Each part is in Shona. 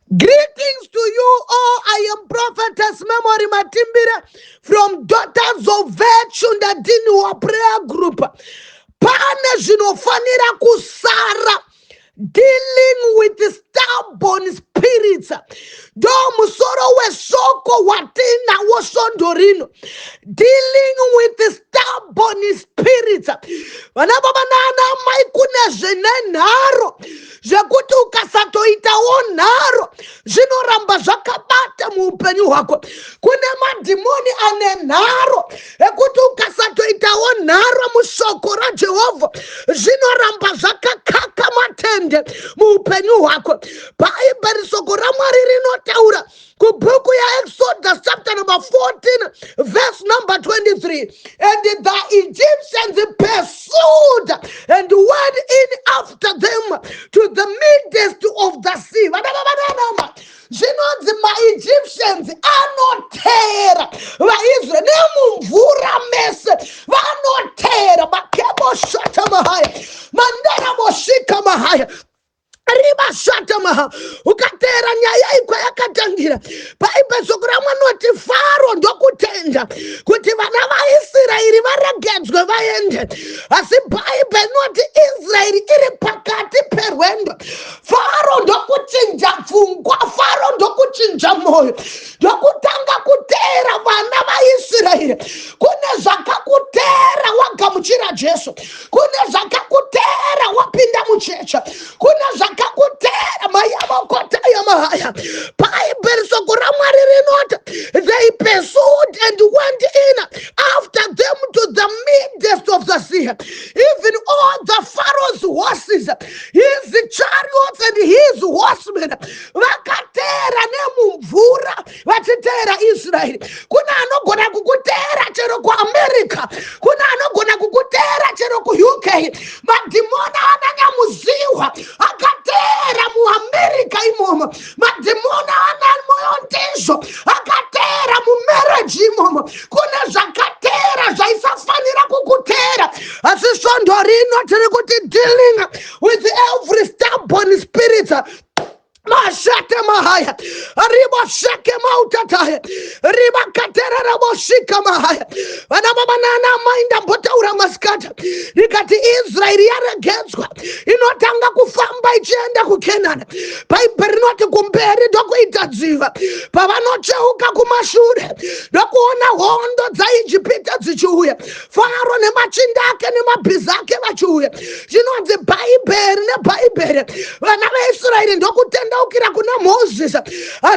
Greetings to you all. I am Prophetess Memory Matimbire from Daughters of Virtue Ndadiniwa Prayer Group. Pane zvinofanira kusara dealing with stubborn spirits ndo musoro wesoko watinawo svondo rino dealing with stubborn spirits vana baba naana mai kune zvine nharo zvekuti ukasatoitawo nharo zvinoramba zvakabata muupenyu hwako kune madhimoni ane nharo ekuti ukasatoitawo nharo mushoko raJehovha zvinoramba zvakakaka matende muupenyu hwako. Bhaibheri, shoko raMwari rinotaura kubhuku yaExodus chapter number 14 verse number 23, "And the Egyptians pursued and went in after them to the midst of the sea." Vana vavananama, zvinonzi maEgyptians anoteera vaIsraeri nemumvura mese vanoteera. Makeboshata mahaya mandarabosvika mahaya ribashata maha. Ukateera nyaya ikwa yakatangira, Bhaibheri, shoko raMwari, Faro ndokutenda kuti vana vaIsraeri varegedzwe vaende. Asi Bhaibheri inoti Israeri iri pakati perwendo, Faro ndokuchinja pfungwa, Faro ndokuchinja mwoyo, ndokutanga kuteera vana vaIsraeri. Kune zvakakuteera wagamuchira Jesu, kune zvakakuteera wapinda muchecha, kune zvakakuteera mayavokotaya mahaya. Bhaibheri, shoko raMwari rinoti they pursued and went in after them to the midst of the sea, even all the Pharaoh's horses, his chariots and his horsemen. Vakateera nemumvura vachiteera Israeri. Kune anogona kukuteera chero kuAmerica, kune anogona kukuteera chero kuUK. Madhimoni ananyamuziwa akateera muAmerica imomo, madhimoni ana moyo ndizvo akateera mumarriage imomo. Kune zvakateera zvaisafanira kukuteera. Asi svondo rino tiri kuti dealing with every stubborn spirit. Mashate mahaya ribosheke mautataya ribakaterera boshika mahaya. Vana baba nana mai, ndambotaura masikata rikati Israeri yaregedzwa, inotanga kufamba ichienda kuKenani. Bhaibheri rinoti kumberi ndokuita dziva. Pavanocheuka kumashure, ndokuona hondo dzaIjipita dzichiuya, Faro nemachinda ake nemabhiza ake vachiuya. Zvinonzi Bhaibheri neBhaibheri, vana vaIsraeri ndokutendaukira kuna Mozisi,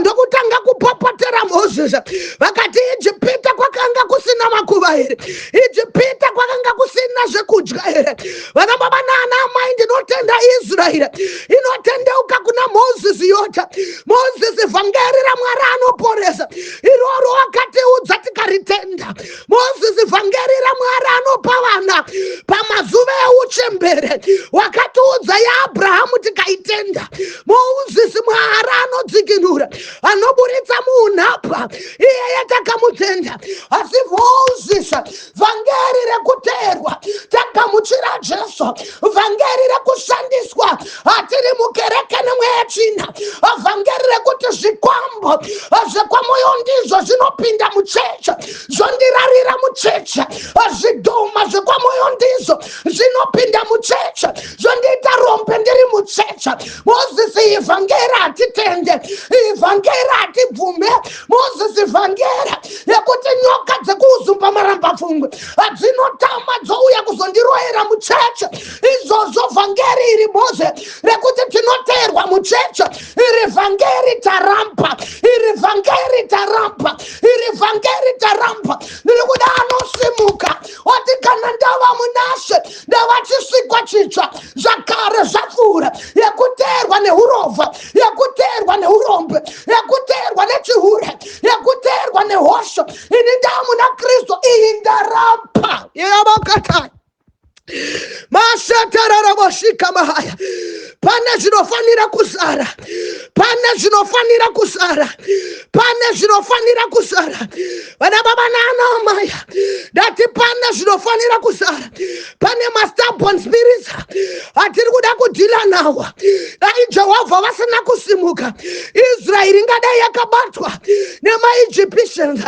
ndokutanga kupopotera Mozisi. Vakati, "Ijipita kwakanga kusina makuva here? Ijipita kwakanga kusina zvekudya here?" Vana baba nana amai, ndinotenda Israeri inotendeuka kuna Mozisi yota, "Mozisi, vhangeri raMwari anoporesa iroro wakatiudza tikaritenda. Mozisi, vhangeri raMwari anopa vana pamazuva euchembere wakatiudza yaAbhurahamu tikaitenda. Mozisi, Mwari anodzikinura, anoburitsa muunhapwa, iyeye takamutenda. Asi Mozisi, vhangeri rekuteerwa tagamuchira Jesu, vhangeri rekushandiswa hatiri mukereke nemweya tsvina, vhangeri rekuti zvikwambo zvekwamoyo ndizvo zvinopinda mucheche zvondirarira mucheche, zvidhoma zvekwamoyo ndizvo zvinopinda mucheche zvondiita rombe ndiri mucheche. Mozisi, ivhangeri hatitende, ivhangeri hatibvume. Mozisi, vhangeri yekuti nyoka dzekuuzumba marambapfungwe hadzinotama dzouya kuzondiroyera mucheche, izvozvo vhangeri iri, Moze, rekuti tinoteerwa mucheche, iri vhangeri taramba, iri vhangeri taramba, iri vhangeri taramba." Ndiri kuda anosimuka oti, "Kana ndava munashe, ndava chisikwa chitsva, zvakare zvapfuura." Yekuteerwa neurovha, yekuteerwa neurombe, yekuteerwa nechihure, yekuteerwa nehosho, ini ndamuna Kristu, iyi ndaramba yavakatai masatararabosvika mahaya. Pane zvinofanira kuzara pane Pane zvinofanira kusara, pane zvinofanira kusara. Vana baba naana amai, ndati pane zvinofanira kusara. Pane mastubborn spirits atiri kuda kudhila nawo. Dai Jehovha vasina kusimuka, Israeri ingadai yakabatwa nemaEgyptians,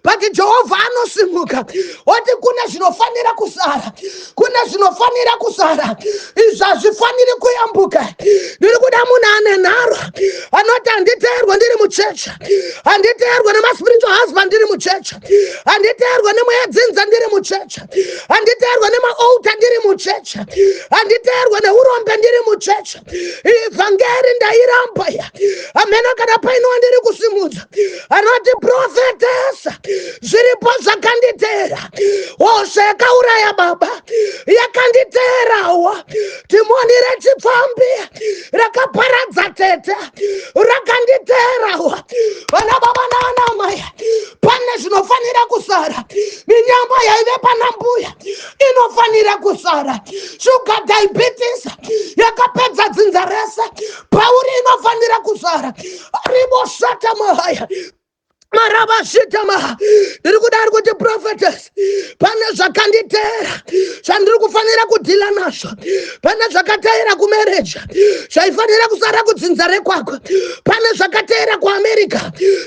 but Jehovha anosimuka oti kune zvinofanira kusara, kune zvinofanira kusara. Izvi hazvifaniri kuyambuka. Ndiri kuda munhu ane nharo anoti handiteerwe ndiri muchechi, handiteerwe nemaspiritual husband ndiri muchechi, handiteerwe nemweya dzinza ndiri muchechi, handiteerwe nemaaltar ndiri muchechi, handiteerwe neurombe ndiri muchechi. Ivhangeri ndairamba ya hameno kana paino ndiri kusimudza anoti prophetess, zviripo zvakanditeera. Hosha yakauraya baba yakanditeerawo, dhimoni rechipfambi rakaparadza tete rakanditeerawo. Vana baba naana mai, pane zvinofanira kusara. Minyama yaive pana mbuya inofanira kusara. Sugar diabetes yakapedza dzinza rese pauri inofanira kusara. Ribosata mahaya marabashitama. Ndiri kuda ari kuti prophetess, pane zvakanditeera zvandiri kufanira kudhila nazvo. Pane zvakateera kumarriage zvaifanira kusara kudzinza rekwako. Pane zvakateera kuAmerica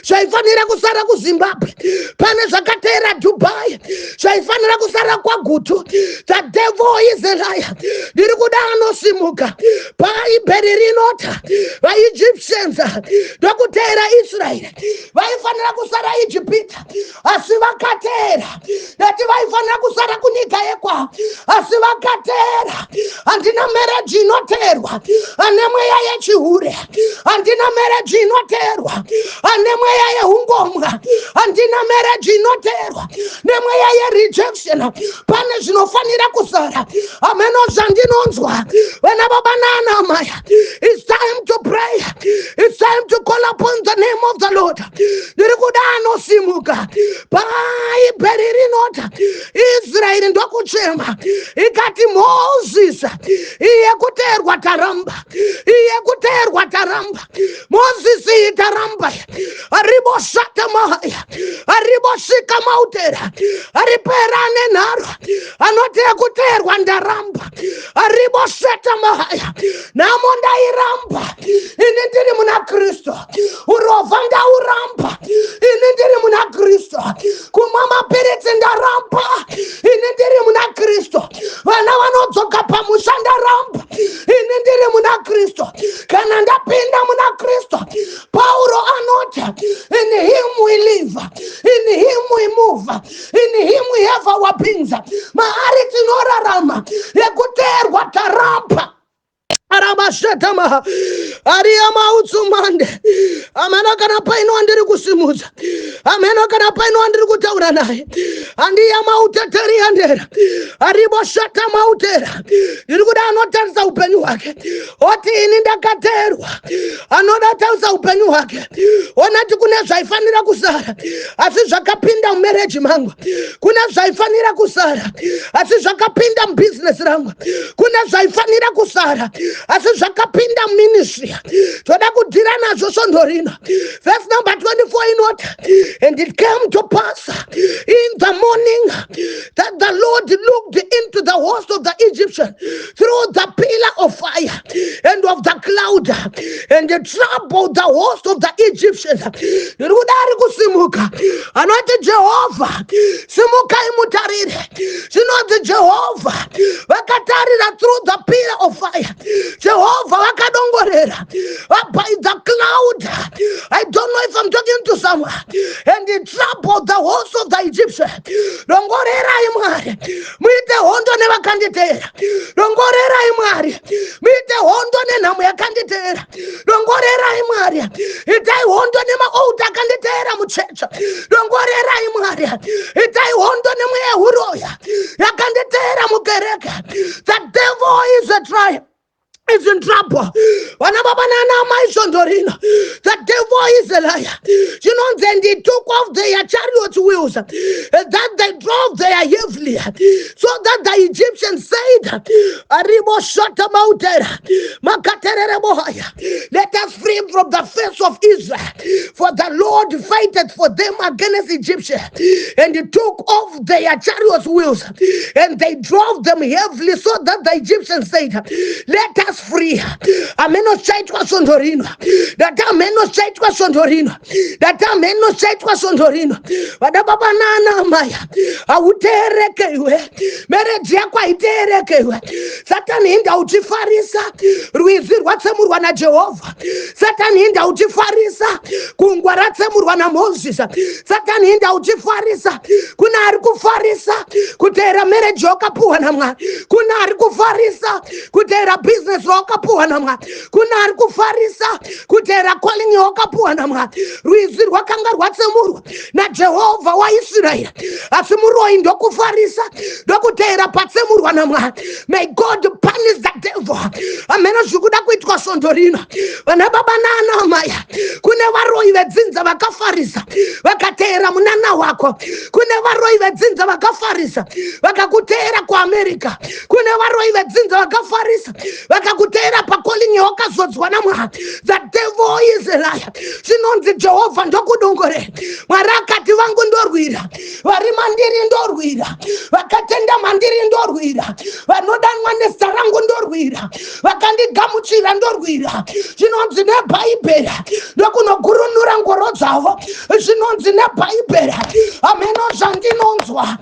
zvaifanira kusara kuZimbabwe. Pane zvakateera Dubai zvaifanira kusara kwaGutu. The devil is a liar. Ndiri kuda anosimuka. Bhaibheri rinota vaEgyptians ndokuteera Israeri. Vaifanira kusara Ijipita, asi vakateera. Ndati vaifanira kusara kunyika yekwavo, asi vakateera. Handina marriage inoteerwa ane mweya yechihure, handina marriage inoteerwa ane mweya yeungomwa, handina marriage inoteerwa nemweya yerejection. Pane zvinofanira kusara. Hameno zvandinonzwa, vana baba naana amai. It's time to pray, it's time to call upon the name of the Lord. Ndiri kuda anosimuka. Bhaibheri rinota Israeri ndokuchema ikati, "Mozisi, iye kuteerwa taramba, iye kuteerwa taramba, Mozisi, iyi taramba." Aribosata mahaya, aribosvika mautera, aripera nenharo anoti ekuteerwa ndaramba. Ariboseta mahaya. Nhamo ndairamba, ini ndiri muna Kristu. Urovha ndauramba, ini ndiri muna Kristu. Kumwa mapiritsi ndaramba, ini ndiri muna Kristu. Vana vanodzoka pamusha ndaramba, ini ndiri muna Kristu. Kana ndapinda muna Kristu, Pauro anoti in him we live, in him we move, in him we have our beings. Maari tinorarama. Yekuteerwa taramba. Arabashetama ariya mautsumande. Ameno kana paino wandiri kusimudza, ameno kana paino wandiri kutaura naye. Handiya mauteteri andera ariboshata mautera. Ndiri kuda anotarisa upenyu hwake oti ini ndakateerwa. Anoda tarisa upenyu hwake onati kune zvaifanira kusara, asi zvakapinda mumarriage mangu. Kune zvaifanira kusara, asi zvakapinda mubhizinesi rangu. Kune zvaifanira kusara, asi zvakapinda muministry. Toda kudhira nazvo svondo rino. Verse number 24 inoti, "And it came to pass in the morning that the Lord looked into the host of the Egyptian through the pillar of fire and of the cloud, and troubled the host of the Egyptians." Ndiri kuda ari kusimuka anoti, "Jehovha, simukai mutarire." Zvinonzi Jehovha vakatarira through the pillar of fire. Jehovha vakadongorera by the cloud. I don't know if I'm talking to someone. And he troubled the host of the Egyptian. Dongorerai Mwari muite hondo nevakanditeera. Dongorerai Mwari muite hondo nenhamo yakanditeera. Dongorerai Mwari, itai hondo nemaaltar akanditeera muchecha. Dongorerai Mwari, itai hondo nemweya huroya yakanditeera mukereke. The devil is a trial. Is in trouble. Vana baba nana amai, svondo rino, the devil is a liar. Zvinonzi, "And he took off their chariot wheels that they drove there heavily, so that the Egyptians said, aribo shata mautera makaterere bohaya, 'Let us free him from the face of Israel, for the Lord fighteth for them against Egyptians.' And he took off their chariots' wheels, and they drove them heavily, so that the Egyptians said, 'Let us free.'" Hameno zvichaitwa svondo rino. Ndati hameno zvichaitwa svondo rino. Ndati hameno zvichaitwa svondo rino. Vada baba nana amai, hauteereke iwe. Marriage yako haiteereke iwe. Satani, hinda uchifarisa rwizi rwatsemurwa naJehovha? Satani, hinda uchifarisa gungwa ratsemurwa naMozisi? Satani, hinda uchifarisa? Kuna ari kufarisa kuteera marriage yawakapuhwa naMwari. Kuna ari kufarisa kuteera bhizinesi rawakapuhwa naMwari. Kuna ari kufarisa kuteera calling yawakapuhwa naMwari. Rwizi rwakanga rwatsemurwa naJehovha waIsraeri, asi muroyi ndokufarisa, ndokuteera patsemurwa naMwari. May God punish the devil. Hameno zviri kuda kuitwa svondo rino, vana baba naana amai. Kune varoyi vedzinza vakafarisa, vakateera munana wako. Kune varoyi vedzinza vakafarisa, vakakuteera kuAmerica. Kune varoyi vedzinza vakafarisa, vakakuteera pacalling yawakazodzwa naMwari. The devil is a liar. Zvinonzi Jehovha ndokudongorera. Mwari akati, "Vangu ndorwira, vari mandiri ndorwira, vakatenda mandiri ndorwira, vanodanwa nezita rangu ndorwira, vakandigamuchira ndorwira." Zvinonzi neBhaibheri, ndokunogurunura ngoro dzavo. Zvinonzi neBhaibheri, hameno zvandinonzwa.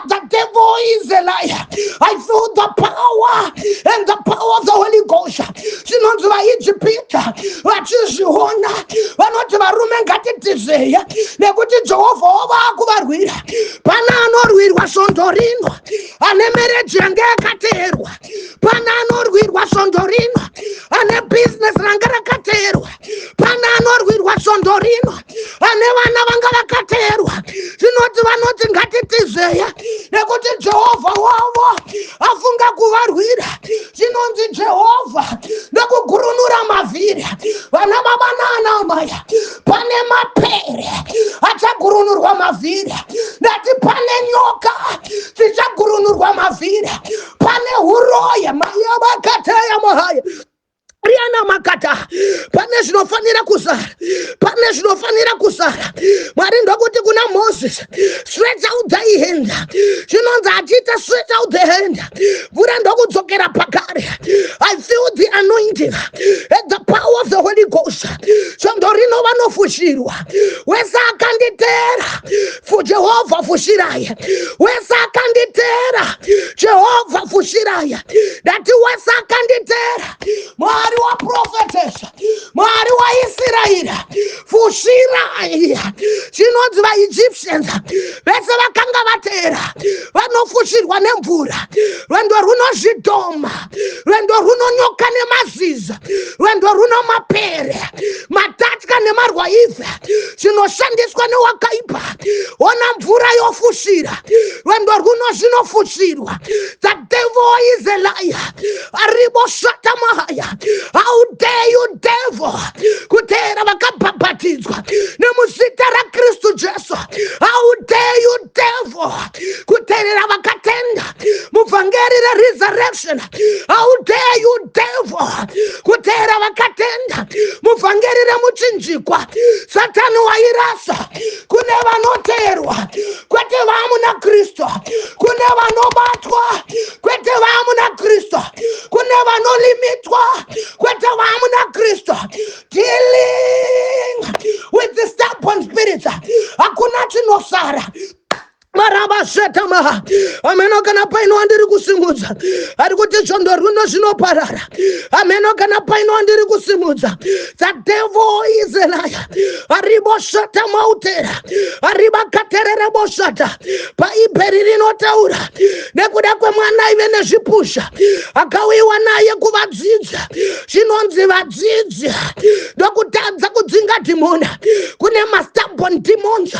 The devil is a liar. I feel the power and the power of the Holy Ghost. Zvinonzi vaIjipita vachizviona vanoti, "Varume, ngatitizei, nekuti Jehovha wava akuvarwira." Pana anorwirwa svondo rino ane marriage yange yakateerwa. Pana anorwirwa svondo rino ane bhizinesi ranga rakateerwa. Pana anorwirwa svondo rino ane vana vanga vakateerwa. Zvinoti vanoti, "Ngatitizei, nekuti Jehovha wavo afunga kuvarwira." Zvinonzi Jehovha ndokugurunura mavhiri. Vana baba naana amai, pane mapere achagurunurwa mavhiri. Ndati pane nyoka dzichagurunurwa mavhiri. Pane uroya mayavakateya mahaya riana makata. Pane zvinofanira kusara, pane zvinofanira kusara. Mwari ndokuti kuna Moses, "Stretch out thy hand." Zvinonzi achiita stretch out the hand, mvura ndokudzokera pakare. I feel the anointing and the power of the Holy Ghost. Svondo rino vanofushirwa. Wese akanditeera fu, Jehovha fushirai. Wese akanditeera, Jehovha fushirai. Ndati wese akanditeera, Mwari waprofetesa, Mwari waIsraeri, fushirai. Zvinonzi vaEgyptians vese vakanga vateera vanofushirwa nemvura. Rwendo runo zvidhoma, rwendo runo nyoka nemaziza, rwendo runo mapere, matatya nemarwaivhe zvinoshandiswa newakaipa. Ona mvura yofushira. Rwendo runo zvinofushirwa. The devil is a liar. Aribo shatamahaya. How dare you, devil, kuteera vakabhabhatidzwa nemuzita raKristu Jesu? How dare you, devil, kuteerera vakatenda muvhangeri reresurrection? How dare you, devil, kuteera vakatenda muvhangeri remuchinjikwa? Satani wairasa. Kune vanoteerwa, kwete vamuna Kristu. Kune vanobatwa, kwete vamuna Kristu. Kune vanolimitwa, kwete vamuna Kristu. Dealing with the stubborn spirits, hakuna chinosara. Marabashetamaha. Hameno kana paino wandiri kusimudza ari kuti svondo rino zvinoparara. Hameno kana paino wandiri kusimudza. The devil is a liar. Ariboshata mautera, aribakaterereboshata. Bhaibheri rinotaura nekuda kwemwana aive nezvipusha akauyiwa naye kuvadzidzi. Zvinonzi vadzidzi ndokutadza kudzinga dhimona. Kune mastubborn mastubborn demons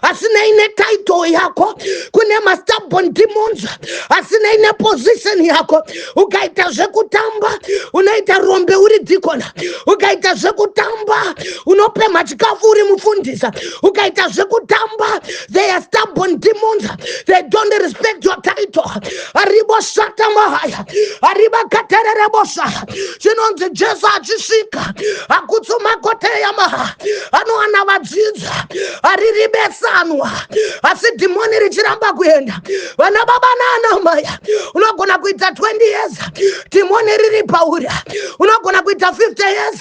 asinei netitle yako, kune mastubborn demons asinei neposition yako. Ukaita zvekutamba, unoita rombe uri dhikona. Ukaita zvekutamba, unopemha chikafu uri mufundisa. Ukaita zvekutamba, they are stubborn demons, they don't respect your title. Aribo shata mahaya, ariba katererebosa. Zvinonzi Jesu achisvika akutsumakoteya maha, anowana vadzidza ariri besanwa, asi dhimoni richiramba kuenda. Vana baba naana mai, unogona kuita 20 years dhimoni riri pauri, unogona kuita 50 years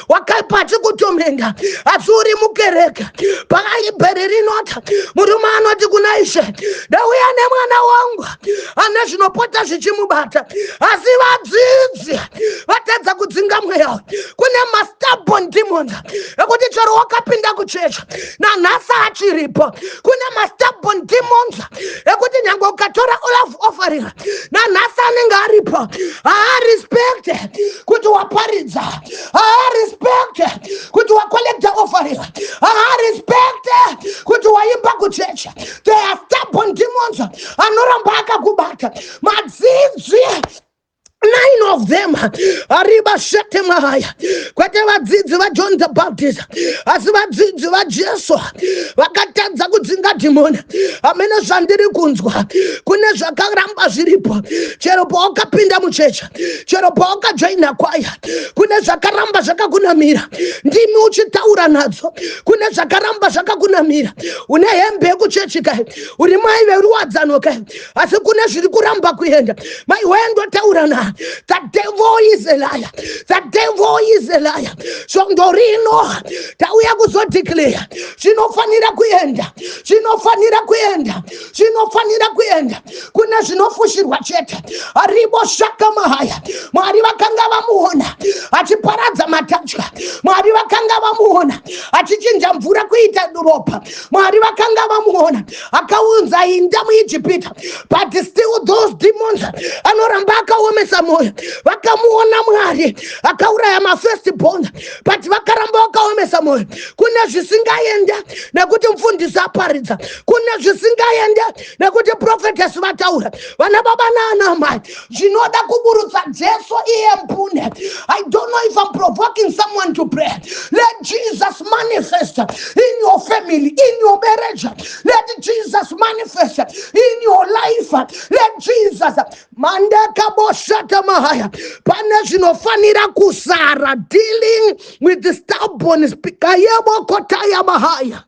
wakaipa achikutomenda, asi uri mukereke. Bhaibheri rinoti murume anoti kuna Ishe, "Ndauya nemwana wangu ane zvinopota zvichimubata," asi vadzidzi vatadza kudzinga mweya. Kune mastubborn demons ekuti chero wakapinda kuchechi, nanhasi achiripo. Kune mastubborn demons ekuti nyange ukatora love offering, nanhasi anenge aripo. Haarespect kuti waparidza, haarespect kuti wacollecta offering, haarespect kuti waimba kuchechi. They are stubborn demons anoramba akakubata. Madzidzi, nine of them, ariba shete mahaya, kwete vadzidzi vaJohn the Baptist, asi vadzidzi vaJesu vakatadza kudzinga dhimoni. Hamene zvandiri kunzwa, kune zvakaramba zviripo chero pawakapinda muchechi, chero pawakajoina kwaya. Kune zvakaramba zvakakunamira, ndimi uchitaura nadzo. Kune zvakaramba zvakakunamira. Une hembe yekuchechi kai, uri mai veruwadzano kai, asi kune zviri kuramba kuenda. Mai wendotaura na, the devil is a liar, the devil is a liar. Svondo rino tauya kuzodeclare zvinofanira kuenda, zvinofanira kuenda, zvinofanira kuenda. Kune zvinofushirwa chete. Aribo shaka mahaya. Mwari vakanga vamuona achiparadza matatya, Mwari vakanga vamuona achichinja mvura kuita ropa, Mwari vakanga vamuona akaunza inda muIjipita, but still those demons anoramba akaomesa mwoyo. Vakamuona Mwari akauraya mafirst born, but vakaramba vakaomesa mwoyo. Kune zvisingaenda nekuti mufundisi aparidza, kune zvisingaenda nekuti prophetess vataura. Vana baba naana mai, zvinoda kuburutsa Jesu iye mbune. I don't know if I'm provoking someone to pray. Let Jesus manifest in your family, in your marriage. Let Jesus manifest in your life. Let Jesus mandakaboshata mahaya. Pane zvinofanira kusara. Dealing with the stubborn kayebokotaya mahaya.